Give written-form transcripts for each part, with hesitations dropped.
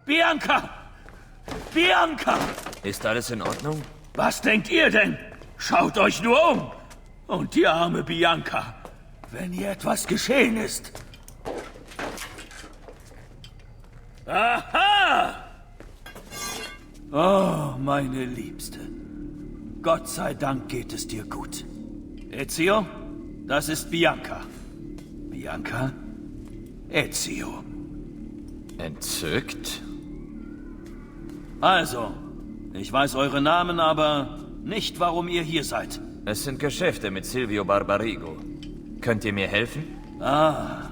Bianca! Bianca! Ist alles in Ordnung? Was denkt ihr denn? Schaut euch nur um! Und die arme Bianca. Wenn ihr etwas geschehen ist. Aha! Oh, meine Liebste. Gott sei Dank geht es dir gut. Ezio, das ist Bianca. Bianca, Ezio. Entzückt? Also, ich weiß eure Namen, aber nicht, warum ihr hier seid. Es sind Geschäfte mit Silvio Barbarigo. Könnt ihr mir helfen? Ah,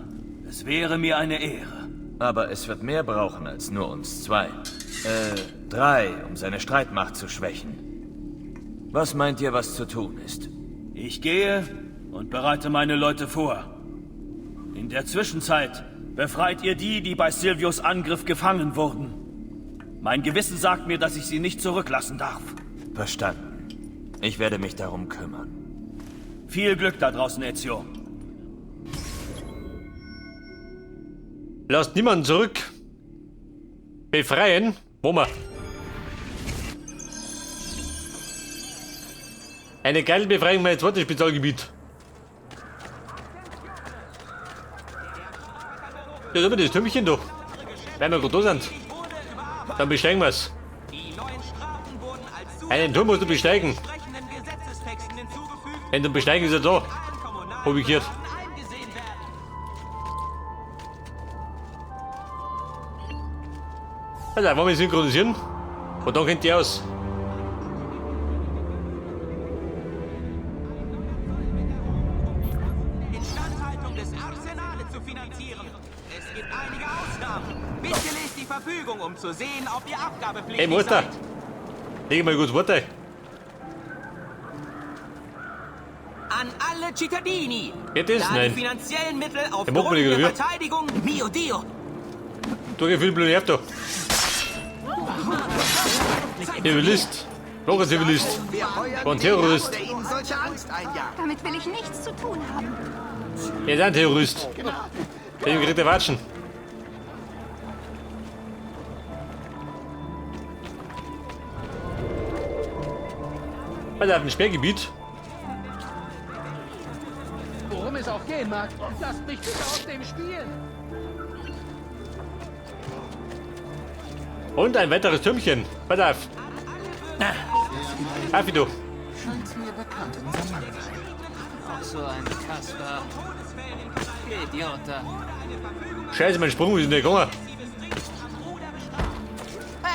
es wäre mir eine Ehre. Aber es wird mehr brauchen als nur uns zwei. Drei, um seine Streitmacht zu schwächen. Was meint ihr, was zu tun ist? Ich gehe und bereite meine Leute vor. In der Zwischenzeit befreit ihr die, die bei Silvios Angriff gefangen wurden. Mein Gewissen sagt mir, dass ich sie nicht zurücklassen darf. Verstanden. Ich werde mich darum kümmern. Viel Glück da draußen, Ezio. Lasst niemanden zurück. Befreien. Wo wir? Eine geile Befreiung, mein zweites Spezialgebiet. Ja, da wird das Türmchen doch. Wenn wir gerade da sind. Dann besteigen wir's. Einen Turm musst du besteigen. Wenn du besteigen, ist er da. Hab ich gehört. Also, wollen wir synchronisieren? Und dann kennt ihr aus. Instandhaltung des Arsenale zu finanzieren. Es gibt einige Ausnahmen. Bitte lest die Verfügung, um zu sehen, ob ihr abgabepflichtig Hey, Mutter. seid. Leg mal kurz Wort ein. An alle Cittadini. Geht das? Da Nein. die finanziellen Mittel Der aufgrund Mutter, der oder wie? Verteidigung, mio Dio. Du geh viel blöd da. Zivilist. Noch ein Zivilist. War ein Terrorist. Der ihnen solche Angst einjagt. Damit will ich nichts zu tun haben. Er ist ein Terrorist. Der kriegt der Watschen. Also auf dem Sperrgebiet. Worum es auch gehen mag, lasst mich bitte aus dem Spiel. Und ein weiteres Türmchen. Pass auf. Auf, du. Scheint mir bekannt in Mannheim. Auch so ein Kasper. Idiota. Scheiße, mein Sprung ist nicht gegangen.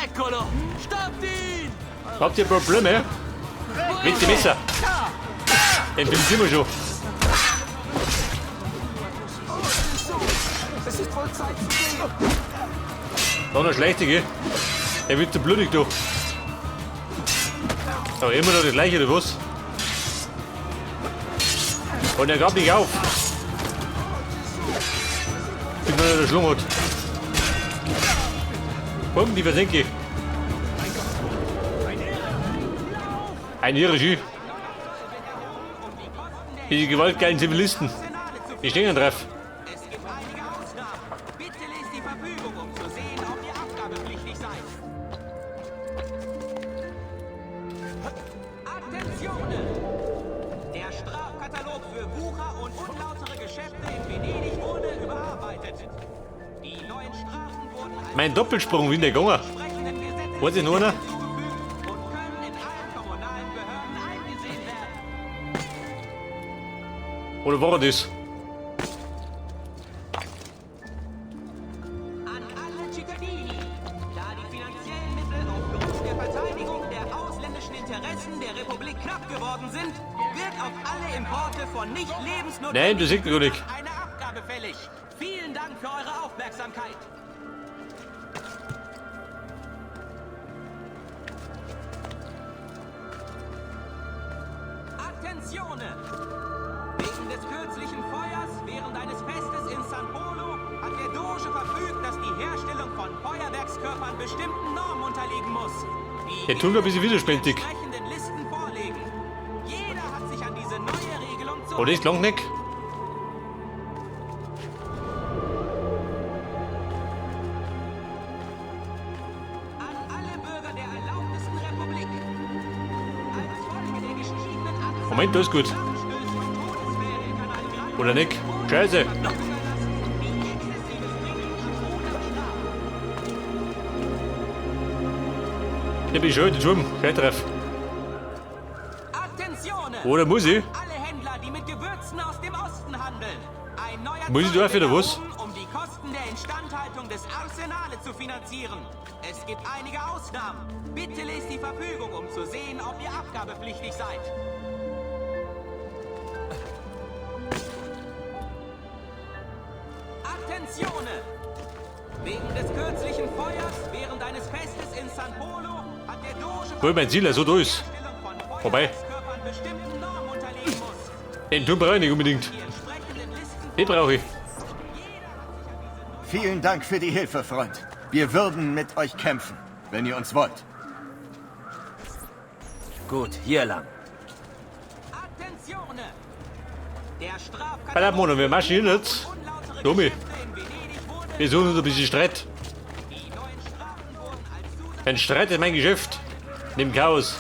Eccolo! Stoppt ihn! Habt ihr Probleme? Mit dem Messer. Den Film sind wir schon. Es ist wohl Zeit zu gehen. Da noch schlechte, gell? Der wird zu blutig, du. Aber immer noch das gleiche, oder was? Und er gab nicht auf. Bis man der Schlung hat. Bumm, die versenke ich. Ein Irre, Diese gewaltgeilen Zivilisten. Die stehen drauf. Es gibt einige Ausnahmen. Bitte lest die Verfügung, um zu sehen, ob ihr abgabepflichtig seid. Attenzione! Der Strafkatalog für Wucher und unlautere Geschäfte in Venedig wurde überarbeitet. Die neuen Strafen wurden als Mein Doppelsprung, wie der gegangen? entsprechenden Gesetzen Weiß ich nur noch? hinzugefügt und können in allen kommunalen Behörden eingesehen werden. Oder war das? An alle Cittadini, da die finanziellen Mittel aufgrund der Verteidigung der ausländischen Interessen der Republik knapp geworden sind, wird auf alle Importe von nicht lebensnotwendigen Nein, das sieht man gar nicht. eine Abgabe fällig. Vielen Dank für eure Aufmerksamkeit. Attenzione! Wegen des kürzlichen Feuers während eines Festes in San Polo hat der Doge verfügt, dass die Herstellung von Feuerwerkskörpern bestimmten Normen unterliegen muss. Die Der tut ein bisschen widerspenstig. entsprechenden Listen vorlegen. Jeder hat sich an diese neue Regelung zu Oder ist Longneck? Moment, das ist gut. Oder nicht? Scheiße. Ich bin schön, Turm. Scheiß. Oder muss ich? Alle Händler, die mit Gewürzen aus dem Osten handeln. Ein neuer Muss ich dafür oder was? Um die Kosten der Instandhaltung des Arsenale zu finanzieren. Es gibt einige Ausnahmen. Bitte lest die Verfügung, um zu sehen, ob ihr abgabepflichtig seid. Attenzione! Wegen des kürzlichen Feuers während eines Festes in San Polo hat der Doge Wo mein Ziel so da ist. Vorbei. Den Turm brauche ich nicht unbedingt. Den brauche ich. Vielen Dank für die Hilfe, Freund. Wir würden mit euch kämpfen, wenn ihr uns wollt. Gut, hier lang. Attenzione! Der Verdammt, Mono, wir marschieren jetzt. Dummi. Wir suchen uns ein bisschen Streit. Ein Streit ist mein Geschäft. Nimm Chaos.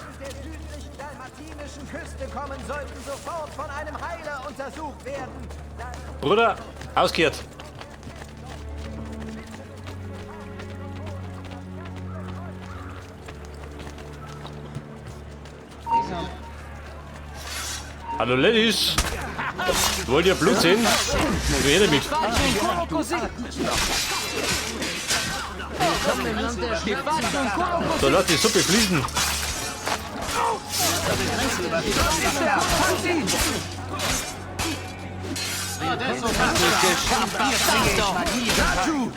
Bruder, auskehrt. Hallo Ladies. Wollt ihr Blut sehen? Wer damit? So, lass die Suppe fließen.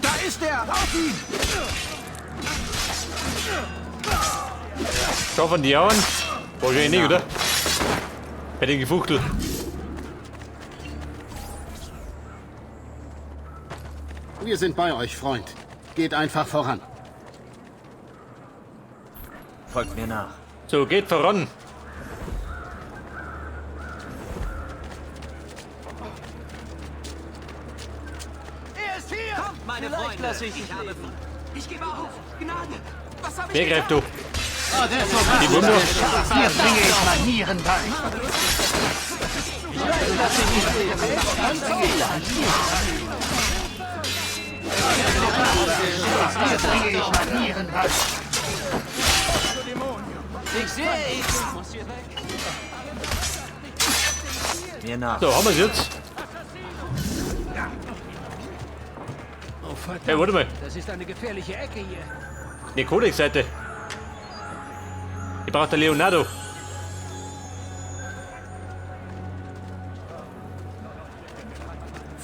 Da ist er! Auf ihn! Schau von die Augen. Wahrscheinlich nicht, oder? Bei den Gefuchtel. Wir sind bei euch, Freund. Geht einfach voran. Folgt mir nach. So, geht voran. Er ist hier! Kommt, meine Freunde! Ich gebe auf! Gnade! Was habe ich Wer greift du? Die Wunder. Hier bringe ich Manieren bei. Hier bringe ich Manieren bei. Ich sehe, ich muss hier weg. Mir nach. So, haben wir es jetzt. Oh, verdammt. Hey, warte mal. Das ist eine gefährliche Ecke hier. Eine Codex-Seite. Ich brauche den Leonardo.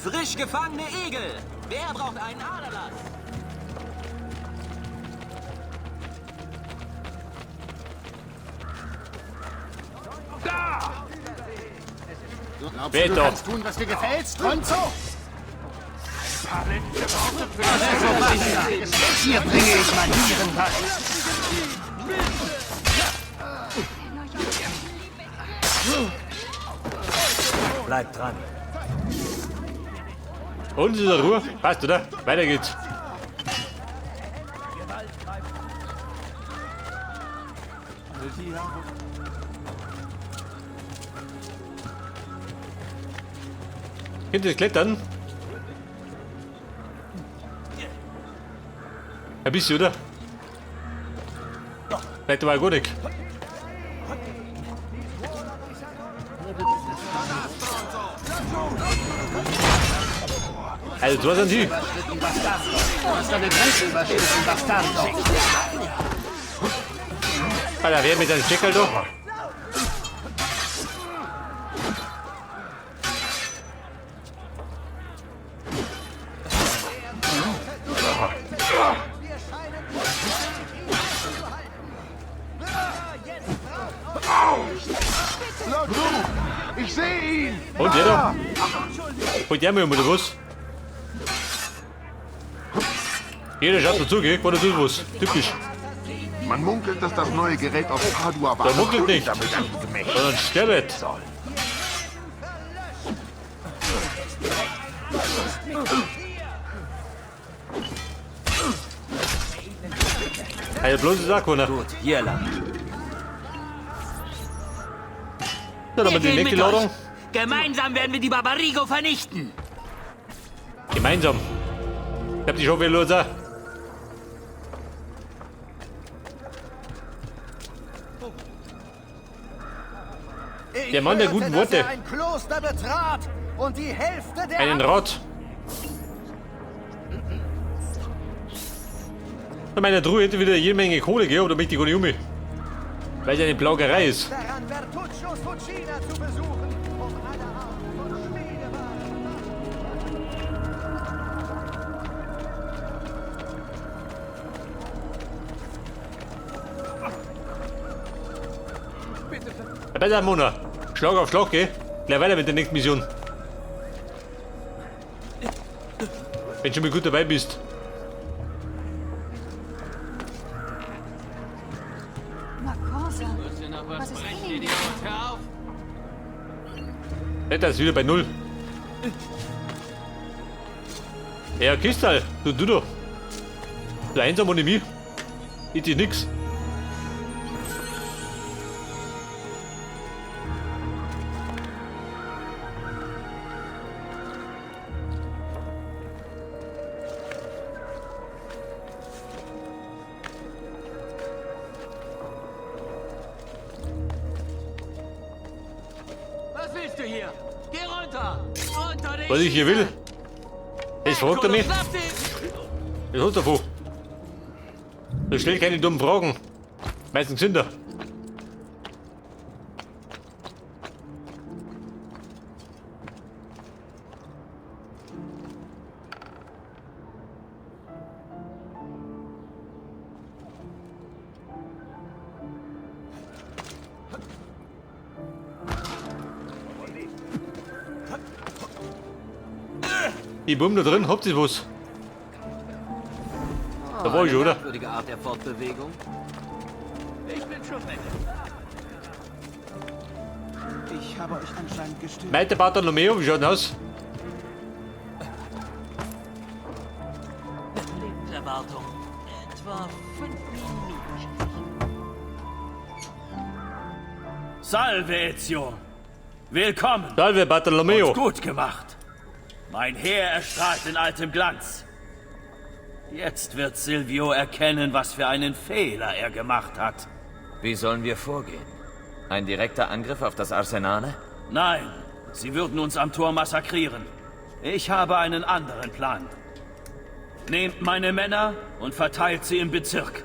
Frisch gefangene Egel! Wer braucht einen Aderlass? Da! Glaubst Wer du, du da? kannst tun, was dir gefällt? Stronzo? Hier bringe ich Manieren bei. Bleib dran. Und in der Ruhe. Passt, oder? Weiter geht's. Könnt ihr klettern? Ein bisschen, oder? Vielleicht aber auch gar nicht. Also, was sind Sie? Alter, wer mit seinem Checkerl da? Ich sehe ihn! Und der da? Holt der mir um, oder was? Jeder schaut dazu, gell? Keiner tut was. Typisch. Man munkelt, dass das neue Gerät aus Padua war. Da munkelt nicht. Damit angemächtigt Sondern sterbet. soll. Also bloß ist auch keiner. Gut, hier lang. So, dann Wir haben wir die gehen nächste mit euch. Ladung. Gemeinsam werden wir die Barbarigo vernichten. Gemeinsam. Ich hab die schon wieder los. auch. Ich Der Mann der hörte, guten dass Worte. er ein Kloster betrat und die Hälfte der Einen Rat. In meiner Truhe hätte wieder jede Menge Kohle, gell? Aber da möchte ich gar nicht um mich. Weil es eine Plaugerei ist. daran, Bertuccios Fucina zu besuchen, um alle Arten von Schmiedewaren. Ja, besser, Mona. Schlag auf Schlag, gell? Gleich weiter mit der nächsten Mission. Wenn du schon mal gut dabei bist. Makosa. Was ist Ihnen? Hör auf! Wetter ist wieder bei Null. Ja, Kistal, du doch. Du einsam ohne mich. Ich dich nix. Was willst du hier? Geh runter! Runter, Was ich hier will? Das fragt er mich. Schnapp dich! Was hast du davon? Du stell keine dummen Fragen. Meistens sind er. Die Bumm da drin, habt ihr was? Da war ich schon, oder? Merkwürdige Art der Fortbewegung. Ich bin schon weg. Ich habe euch anscheinend gestört. Weiter Bartolomeo, wie schaut denn aus? Lebenserwartung. Etwa 5 Minuten, schätze ich. Salve, Ezio. Willkommen. Salve Bartolomeo. Und gut gemacht. Mein Heer erstrahlt in altem Glanz. Jetzt wird Silvio erkennen, was für einen Fehler er gemacht hat. Wie sollen wir vorgehen? Ein direkter Angriff auf das Arsenale? Nein, sie würden uns am Tor massakrieren. Ich habe einen anderen Plan. Nehmt meine Männer und verteilt sie im Bezirk.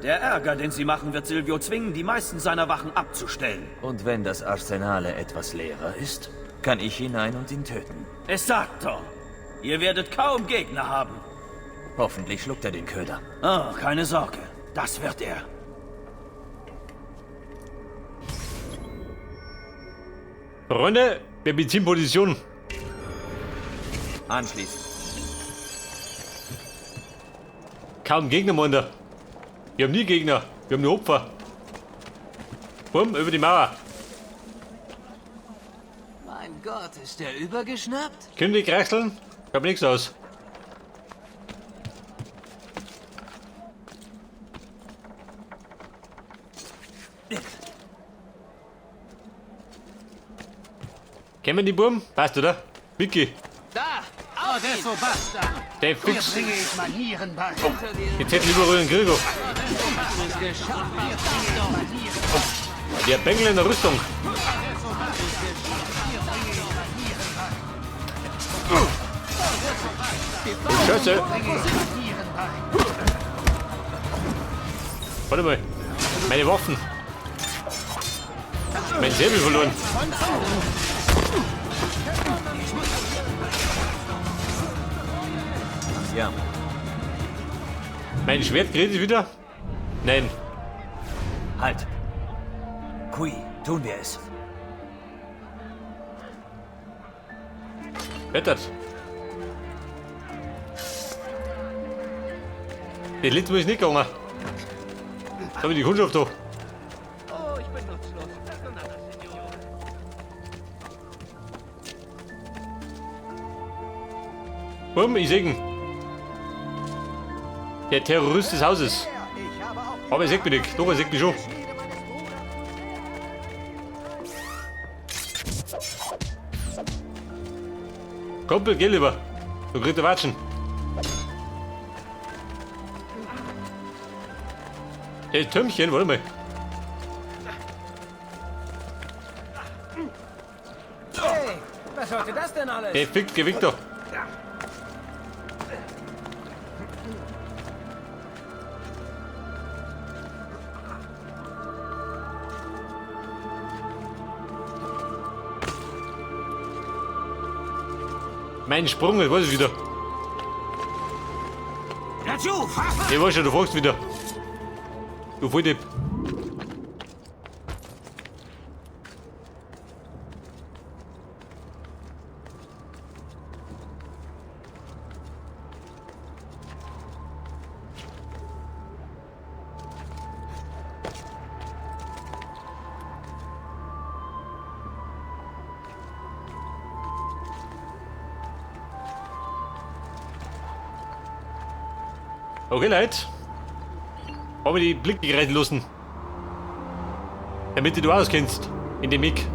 Der Ärger, den sie machen, wird Silvio zwingen, die meisten seiner Wachen abzustellen. Und wenn das Arsenale etwas leerer ist, kann ich hinein und ihn töten. Esatto. Ihr werdet kaum Gegner haben. Hoffentlich schluckt er den Köder. Oh, keine Sorge. Das wird er. Freunde, wir beziehen Position. Anschließend. Kaum Gegner, meint er. Wir haben nie Gegner. Wir haben nur Opfer. Bumm, über die Mauer. Mein Gott, ist der übergeschnappt? Können die kraxeln? Schaut mir nichts aus. Kennen wir die Burm? Passt, oder? Vicky, Da! Auf ihn! Adesso basta. der Dir fix. bringe ich Manieren bei. Jetzt hätten wir überall einen Gregor. Der Bengel in der Rüstung. Oh, Scheiße. Warte mal. Meine Waffen. Mein Säbel verloren. Ja. Mein Schwert gerät wieder? Nein. Halt. Qui, tun wir es. Wettert. Das letzte Mal ist nicht gegangen. Da habe ich die Kundschaft da. Oh, ich bin nutzlos. Perdonate, Signore. Bumm, ich seh ihn. Der Terrorist des Hauses. Aber er sieht mich nicht. Doch, er sieht mich schon. Kumpel, geh lieber. Du kriegst Watschen. Hey, Türmchen, warte mal. Hey, was sollte das denn alles? Hey, fick, geh weg da. Mein Sprung, jetzt weiß ich wieder. Ich weiß schon, du fragst wieder. Du Volldepp. Okay, Leute. Wollen wir die Blicke rein lassen? Damit du auskennst. In dem Mick.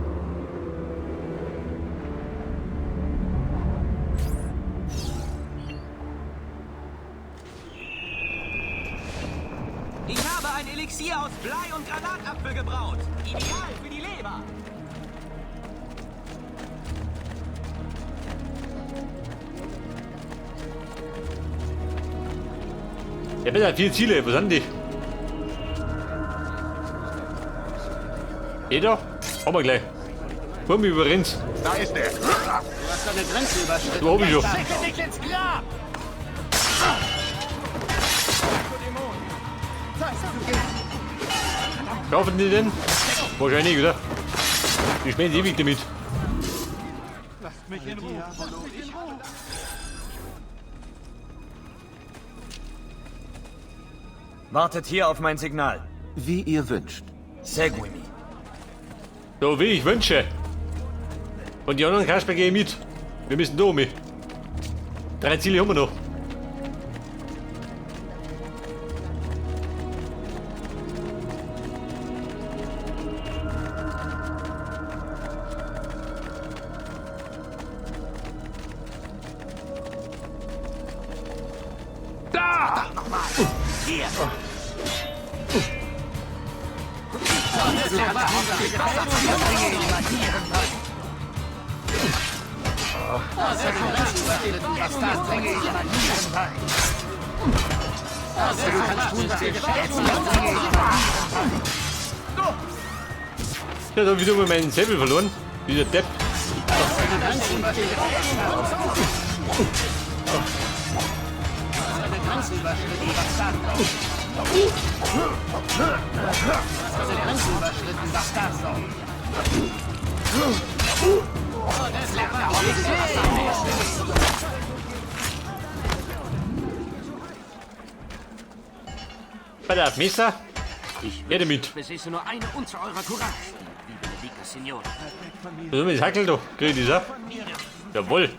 Ich habe ein Elixier aus Blei und Granatapfel gebraut. Ideal für die Leber. Ja, bitte, 4 Ziele, wo sind die? Jeder? Haben wir gleich. Komm, überrennt's. Da ist er. Du hast deine Grenze überschritten. Du hab ich schon. Schicke dich ins Grab! Kaufen die denn? Wahrscheinlich, oder? Die schmecken ewig damit. Lasst mich in Ruhe. Lasst mich in Ruhe. Wartet hier auf mein Signal. Wie ihr wünscht. Seguimi. So wie ich wünsche. Und die anderen Kasper gehen mit. Wir müssen da um. 3 Ziele haben wir noch. Da! Hier! Ich hab wieder mal meinen Säbel verloren. Dieser Depp. Bei der Messer. Ich Ja, damit. besitze nur eine Unze eurer Courage, die Benedica Signora. Was ist mit Hackel da? Krieg ich das ab? Jawohl.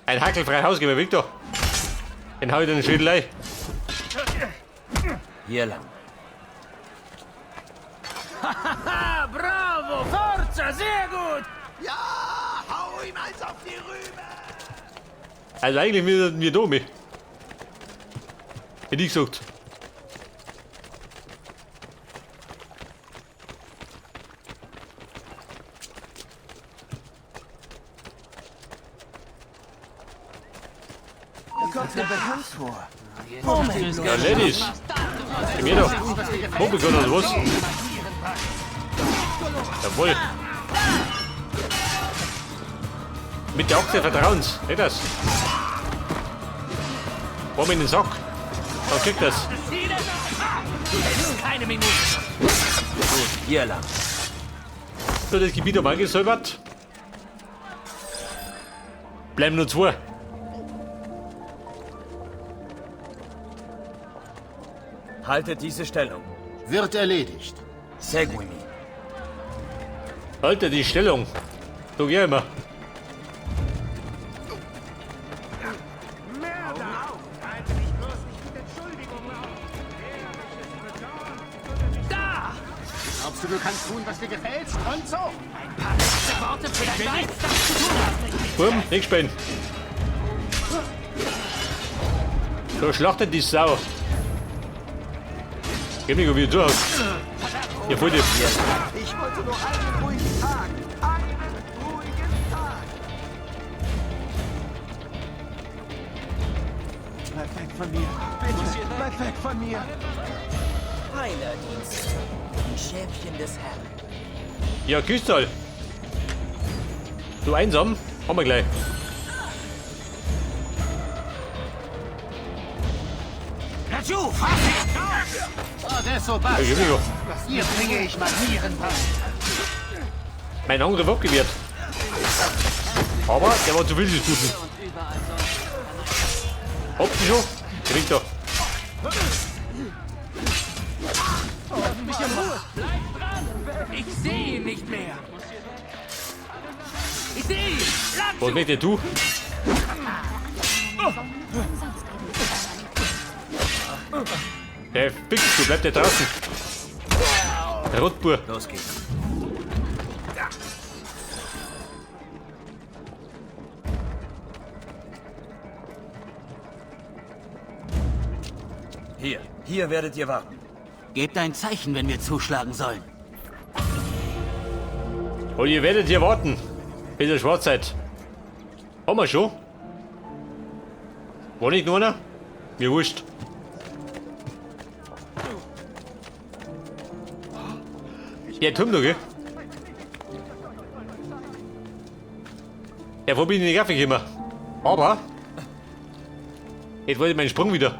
Ein Hackel frei Haus, geh mal weg da. Den hau ich den Schädel ein. Hier lang. Haha, bravo, Forza, sehr gut! Ja, hau ihm eins auf die Rübe! Also eigentlich müssen wir da mit. Hätte ich gesagt. Kommt mir bekannt vor. Ja, Ladies. Geh mir doch. Mumpelgott oder was? Jawohl. Mit der Ochse Vertrauens. Nicht das? Boah, in den Sack. Dann kriegt das. Keine Minute. Gut, hier lang. So, das Gebiet haben wir angesäubert. Bleiben nur 2. Haltet diese Stellung. Wird erledigt. Seguimi. Haltet die Stellung. So geh immer. Da! Glaubst du, du kannst tun, was dir gefällt? Und so! Ein paar letzte Bumm, nicht spinnen. So, schlachtet die Sau. Gib mir wieder zu. Ja, voll die. Ich wollte nur einen ruhigen Tag. Einen ruhigen Tag. Bleib weg von mir. Bitte, bleib weg von mir. Heilerdienst. Die Schäfchen des Herrn. Ja, Küstal. Du einsam? Haben wir gleich. Raju, fass ihn! Adesso, Ja, Was ihr bringe ich Manieren bei. Mein Angriff abgewehrt. Aber der war zu viel des Guten. Habt ihr schon? Der liegt da. Mich in Ruhe! Bleib dran! Ich sehe ihn nicht mehr! Ich sehe ihn! Was möchtest du? Der Fix, du bleib da draußen. Rotbur. Los geht's. Hier werdet ihr warten. Gebt ein Zeichen, wenn wir zuschlagen sollen. Und ihr werdet hier warten, bis ihr schwarz seid. Haben wir schon? War nicht nur einer? Mir wurscht. Der Turm da, gell? Ja, wo bin ich in die Kaffee gekommen? Aber jetzt wollte ich meinen Sprung wieder.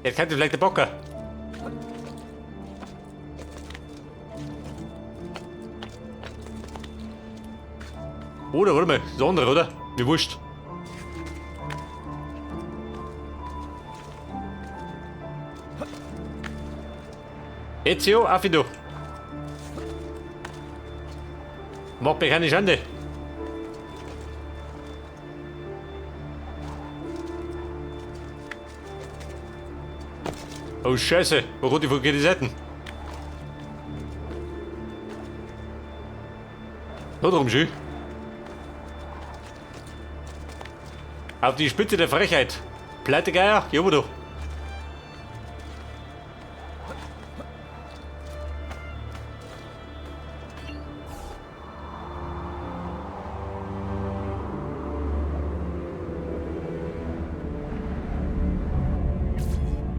Jetzt kann ich vielleicht der Bocker. Oder, warte mal, das andere, oder? Mir wurscht. Ezio, Affido. Macht mir keine Schande. Oh Scheiße, wo kommt die von die Seiten? Da drum schön. Auf die Spitze der Frechheit. Pleitegeier, ja, wo doch.